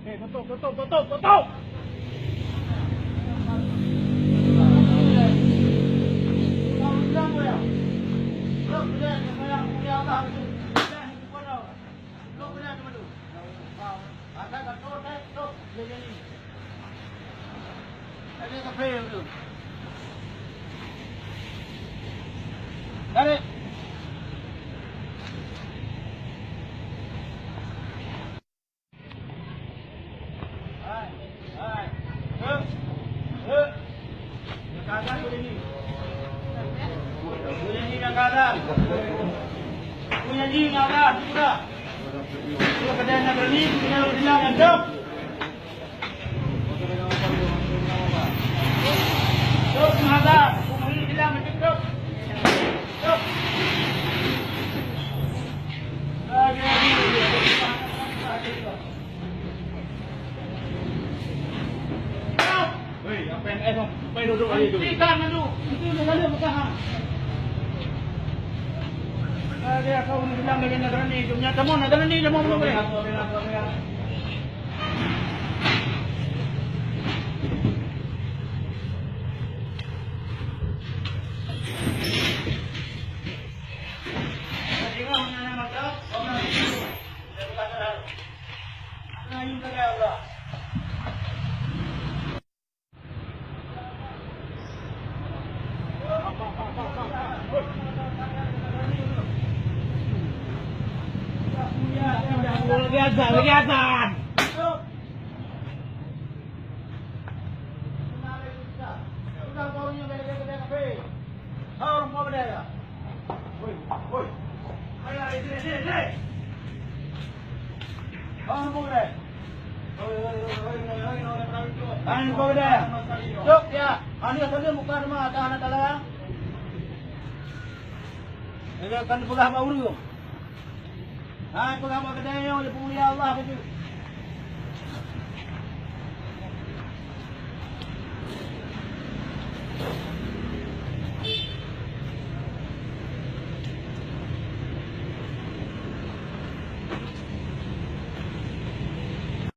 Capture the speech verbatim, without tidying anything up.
Tutup, tutup, tutup, tutup! Tarik. Hei, apa yang, eh, apa yang duduk hari tu? Hentikan dulu. Itu dia lalu bertahan. Ah, dia kau ni bilang dengan nak berani. Jom nyata mau nak berani, dia mau belum boleh. Lagi azan, lagi azan. Cok, ya. Anu ya, tadi bukan mah, tahan, tahan. Ini kan peugah bak ureueng. Hai, peugah bak keudè nyoe, lé peumulia Allah keu jih.